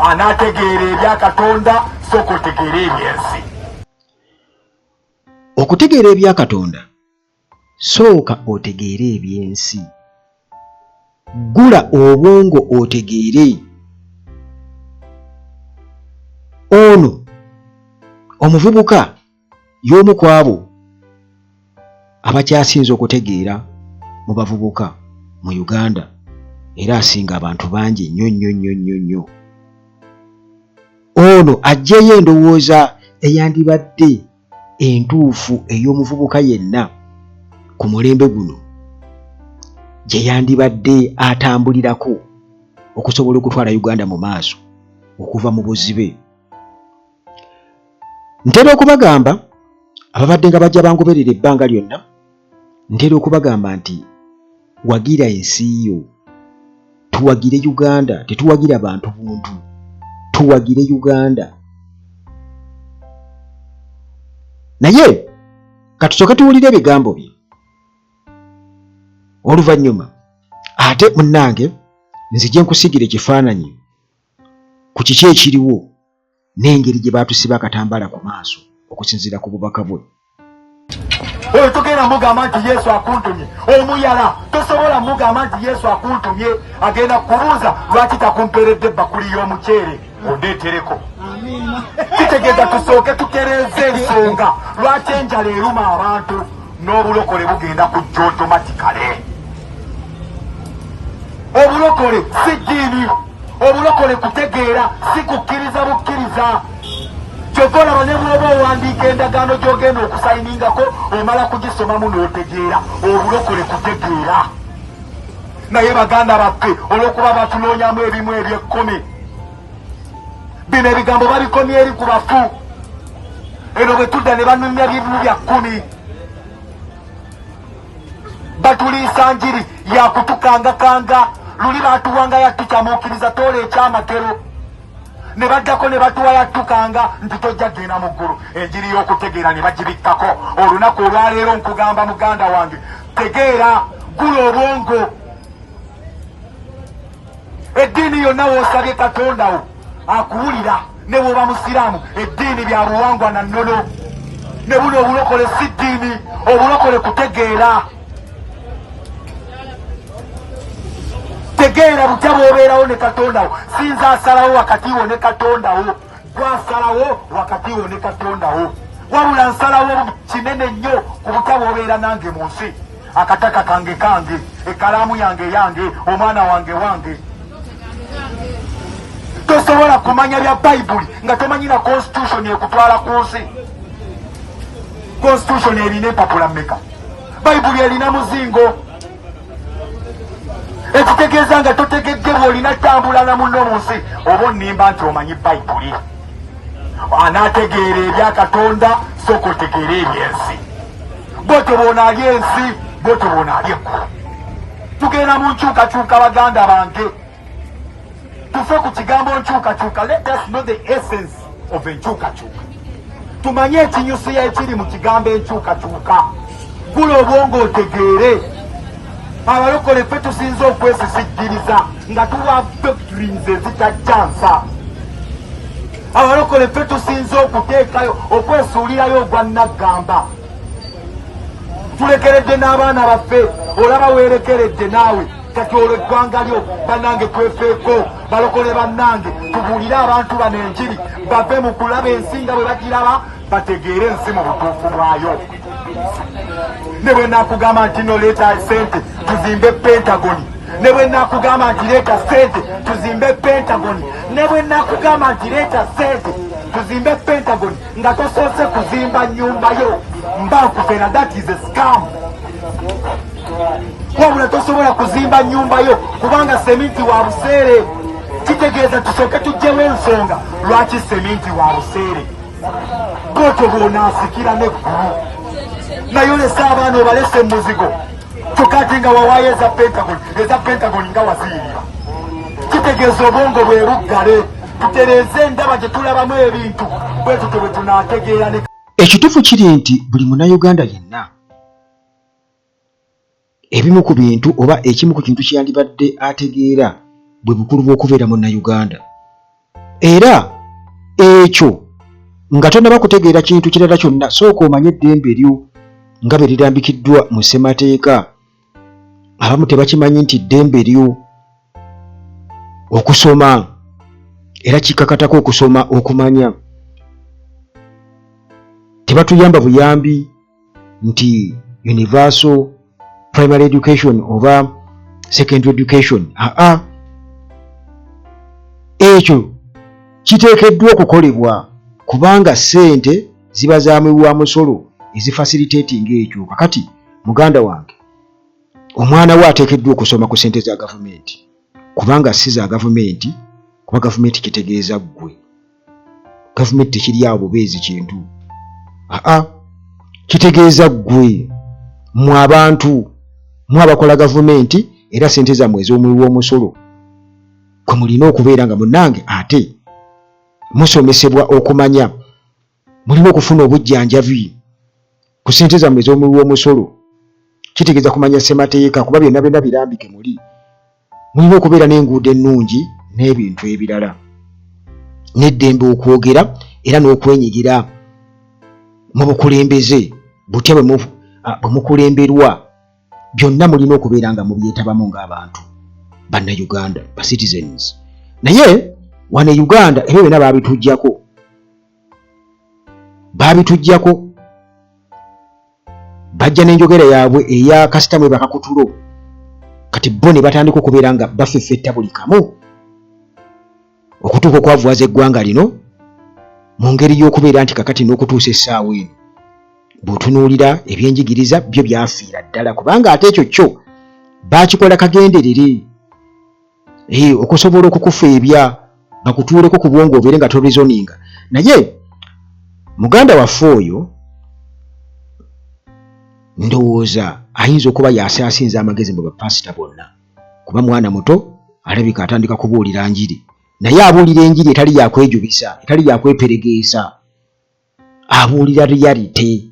Anaategeera ebya Katonda, sooka otegeere ebyensi. Okutegeera ebya Katonda, sooka otegeere ebyensi. Ggula obwongo otegeere. Ono omuvubuka y'omu ku abo abakyasinze okutegeera mu bavubuka mu Uganda era asinga abantu bangi nnyo nnyo nnyo nnyo nnyo. Ono aggyeyo endowooza eyandibadde entuufu ey'omuvubuka yenna ku mulembe guno gye yandibadde atambulirako okusobola okutwala Uganda mu maaso okuva mu buzibe. Ntera okubagamba ababadde nga bajja bangoberera ebbanga lyonna, ntera okubagamba nti wagira ensi yo, tuwagire Uganda, tetuwagira bantu buntu, tuwagire Uganda. Naye katusooke tuwulire ebigambo bye oluvannyuma ate munnange nzije nkusigira ekifaananyi ku kiki ekiriwo n'engeri gye baatusiba akatambaala ku maaso okusinziira ku bubaka bwe. Oyo togenda mugamba nti Yesu akuntumye omuyala, tosobola mugamba nti Yesu akuntumye. Agenda kukubuuza lwaki takumpeeredde ebbakuli y'omuceere ondeetereko. Kitegeeza tusooke tutereeze ensonga lwaki enjala eruma abantu n'obulokole bugenda kujja otomatikale. Obulokole si ddiini. Obulokole kutegeera, si kukkiriza bukkiriza. Kyova olaba ne bw'oba owandiika endagaano gy'ogenda okusayiningako omala kugisomamu n'otegeera. Obulokole kutegeera. Naye baganda baffe olw'okuba batunoonyamu ebimu eby'ekkomi, bino ebigambo babikomya eri ku bafu. Eno bwe tudda ne banumya bimu bya kkumi. Batuliisa njiri yakutukangakanga, luli batuwanga yatucamuukiriza toola ekyamagero, ne baddako ne batuwa yatukanga nti tojja genda mu ggulu. Enjiri y'okutegeera ne bagibikkako. Olunaku olwaleero nkugamba muganda wange, tegeera, gula obwongo. Eddiini yonna w'osabye Katonda wo akuwulira, ne bw'oba musiraamu. Eddiini bya buwangwa na nnono, ne buno obulokole si ddiini. Obulokole kutegeera. Tegeera butya bw'obeerawo ne Katonda wo. Sinza asalawo wakati wo ne Katonda wo, gwasalawo wakati wo ne Katonda wo. Wabula nsalawo kinene nnyo ku butya bw'obeera nange mu nsi. Akataka kange kange, ekkalaamu yange yange, omwana wange wange. Tosobola kumanya bya Bayibuli nga tomanyi na constitution ekutwala ku nsi. Constitution erina empapula mmeka? Bayibuli erina muzingo. Ekitegeeza nga totegedde bw'olina tambula na munno mu nsi, oba onnimba nti omanyi Bayibuli. Anaategeera ebya Katonda, sooka otegeere ebyensi. Bwotyo bw'onaalya ensi, bwotyo bw'onaalya eggulu. Tugenda mu nkyukakyuka baganda bange, tufe ku kigambo nkyukakyuka. Let us know the essence of enkyukakyuka, tumanye ekinyusiya ekiri mu kigambo enkyukakyuka. Gula obwongo otegeere. Abalokole ffe tusinze okwesisiggiriza nga tuwa doctrines ezitajja nsa. Abalokole ffe tusinze okuteekayo okwesuulirayo ogwa naggamba. Tulekeredde n'abaana baffe, olaba weerekeredde naawe kati olwo eggwanga lyo. Bannange twefeeko, balokole bannange, tubuulire abantu bano enjiri, bave mu kulaba ensi nga bwe bagiraba, bategeere ensi mu butuufu bwayo. Ne bwe nakugamba nti no leeta sente tuzimbe Pentagoni, ne bwe nakugamba nti leeta sente tuzimbe Pentagoni, ne bwe nakugamba nti leeta sente tuzimbe Pentagoni nga tosoose kuzimba nnyumba yo, mba nkufera. That is a scam. Wabula tosobola kuzimba nnyumba yo kubanga seminti wa buseere. Kitegeeza tusooke tuggyewo ensonga lwaki seminti wa buseere. Bwotyo bw'onaasikira n'eggulu, naye olese abaana obalese muzigo, kyokka ate nga wawaayo eza Pentagon, eza Pentagon nga waziyirira. Kitegeeza obwongo bwe buggale, tutereeze endaba gye tulabamu ebintu, bwe tutyo bwe tunaategeera ne Ekituufu kiri nti buli Munnayuganda yenna ebimu ku bintu oba ekimu ku kintu kye yandibadde ategeera bwe bukulu bw'okubeera Munnayuganda. Era ekyo nga tonnaba kutegeera kintu kirala kyonna, sooka omanye eddembe lyo nga bwe lirambikiddwa mu ssemateeka. Abamu tebakimanyi nti ddembe lyo okusoma, era kikakatako okusoma okumanya. Tebatuyamba buyambi nti universal primary education oba secondary education. Aa, ekyo kiteekeddwa okukolebwa kubanga ssente ziba za muwi wa musolo ezifasilitatinga ekyo. Kakati muganda wange, omwana we ateekeddwa okusoma ku ssente za gavumenti, kubanga si za gavumenti, kuba gavumenti kitegeeza ggwe. Gavumenti tekiri awo bubeezi kintu, aa, kitegeeza ggwe, mwe abantu, mwe abakola gavumenti, era ssente zammwe ez'omuwi w'omusolo kwe mulina okubeera nga munnange ate musomesebwa okumanya. Mulina okufuna obujjanjabi ku ssente zammwe ez'omuwi w'omusolo, kitegeeza kumanya ssemateeka, kuba byonna byonna birambike muli. Mulina okubeera n'enguudo ennungi n'ebintu ebirala, n'eddembe okwogera era n'okwenyigira mu bukulembeze butya bwe mukulemberwa. Byonna mulina okubeera nga mubyetabamu ng'abantu Bannayuganda, ba citizens. Naye wano e Uganda ebyo byonna baabituggyako, baabituggyako. Bajja n'enjogera yaabwe eya kasita mwebaka ku tulo. Kati bo ne batandika okubeera nga bafeffetta buli kamu okutuuka okwavuwaza eggwanga lino mu ngeri y'okubeera nti kakati n'okutuusa essaawa eno bw'otunuulira ebyenjigiriza byo byafiira ddala, kubanga ate ekyo kyo baakikola kagenderere okusobola okukufeebya, bakutuuleko ku bwongo obeere nga torizoninga. Naye muganda waffe oyo ndowooza ayinza okuba y'asaasinza amagezi mu bapasita bonna, kuba mwana muto, alabika atandika kubuulira njiri, naye abuulira enjiri etali yakwejubisa, etali yakweperegeesa. Abuulira reality,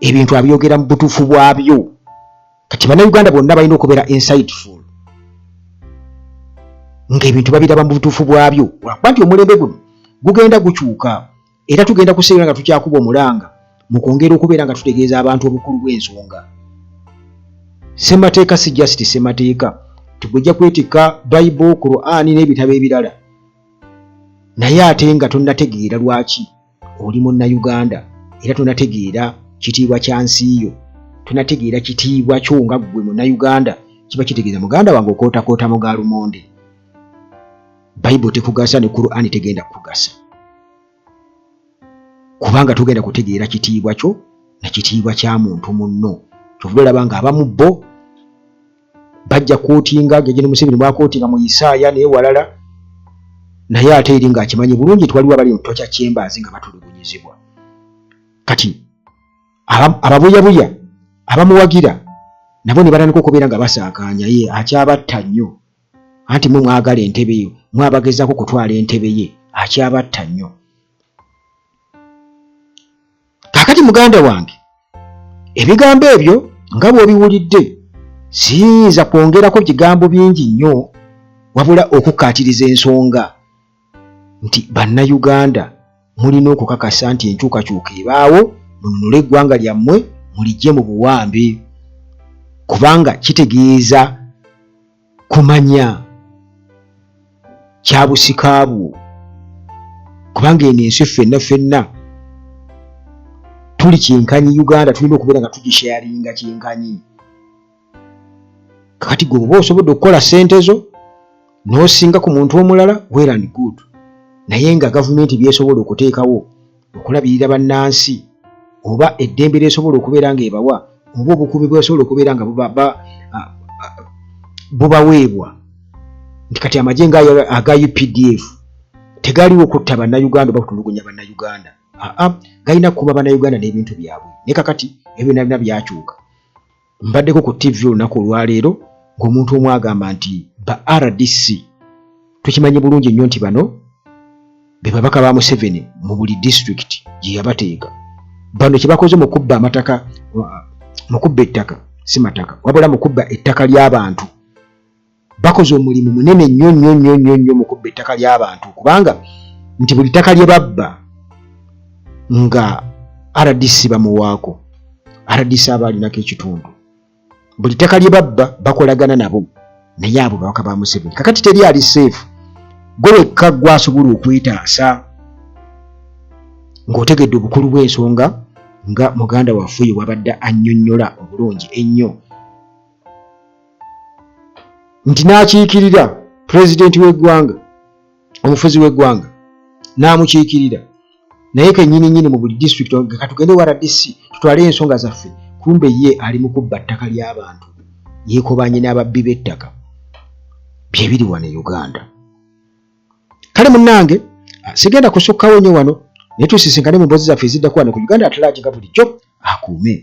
ebintu abyogera mu butuufu bwabyo. Kati Bannayuganda bonna balina okubeera insightful ng'ebintu babiraba mu butuufu bwabyo, lwakuba nti omulembe guno gugenda gukyuka, era tugenda kuseera nga tukyakuba omulanga mu kwongera okubeera nga tutegeeza abantu obukulu bw'ensonga. Ssemateeka si just ssemateeka tigwejja kwetikka Bible, Qur'ani n'ebitabo ebirala, naye ate nga tonnategeera lwaki oli Munnayuganda, era tonategeera kitiibwa kya nsi yo, tonategeera kitiibwa kyo nga ggwe Munnayuganda, kiba kitegeeza muganda wange okootakoota mu ga lumonde. Bayibuli tekugasa ne Qur'ani tegenda kukugasa, kubanga togenda kutegeera kitiibwa kyo na kitiibwa kya muntu munno. Kyova olaba nga abamu bo bajja kootinga Jajja Museveni bwakootinga mu Isaaya naye walala, naye ate eri ng'akimanyi bulungi nti waliwo abali mu tokya chambers nga batulugunyizibwa. Kati ababuyabuya abamuwagira nabo ne batandika okubeera nga basaakaanya ye akyabatta nnyo, anti mwe mwagala entebe yo, mwe abagezaako okutwala entebe ye, akyabatta nnyo. Kaakati muganda wange, ebigambo ebyo nga bw'obiwulidde, siyinza kwongerako bigambo bingi nnyo, wabula okukkaatiriza ensonga nti Bannayuganda mulina okukakasa nti enkyukakyuka ebaawo, mununule eggwanga lyammwe muliggye mu buwambe, kubanga kitegeeza kumanya kya busika bwo, kubanga eno ensi ffenna ffenna tuli kyenkanyi. Uganda tulina okubeera nga tugisharinga kyenkanyi. Kakati gwe oba osobodde okukola ssente zo n'osinga ku muntu omulala, well and good, naye nga gavumenti byesobola okuteekawo okulabirira bannansi, oba eddembe lyesobola okubeera ng'ebawa, oba obukuumi bwesobola okubeera nga bubaweebwa, nti kati amagye nga aga UPDF tegaliwo kutta Bannayuganda oba kutulugunya Bannayuganda, aa, galina kukuuma Bannayuganda n'ebintu byabwe. Naye kakati ebyo byonna byonna byakyuka. Mbaddeko ku TV olunaku olwaleero ng'omuntu omu agamba nti ba RDC tukimanyi bulungi nnyo nti bano be babaka ba Museveni mu buli disitulikiti gye yabateeka. Bano kye bakoze mu kubba amataka, mu kubba ettaka, si mataka wabula mu kubba ettaka ly'abantu, bakoze omulimu munene nnyo nnyo nnyo nnyo nnyo mu kubba kubba ettaka ly'abantu kubanga nti buli ttaka lye babba nga rdc bamuwaako rdc aba alinako ekitundu buli ttaka lye babba bakolagana nabo naye abo babaka ba museveni kakati teri ali seefu gwe wekka gwasobola okwetaasa ng'otegedde obukulu bw'ensonga nga muganda waffe oyo wabadde annyonnyola obulungi ennyo nti n'akiikirira pulezidenti w'eggwanga omufuzi w'eggwanga n'amukiikirira naye kennyini nnyini mu buli disitulikiti katugende wa rdc tutwale ensonga zaffe kumbe ye ali mu kubba ttaka ly'abantu yeekobanye n'ababbi b'ettaka byebiri wano e uganda kale munnange sigenda kusukkawo nnyo wano naye tusisinkane mu mboozi zaffe eziddako wano ku uganda atulaagi nga bulijjo akuume.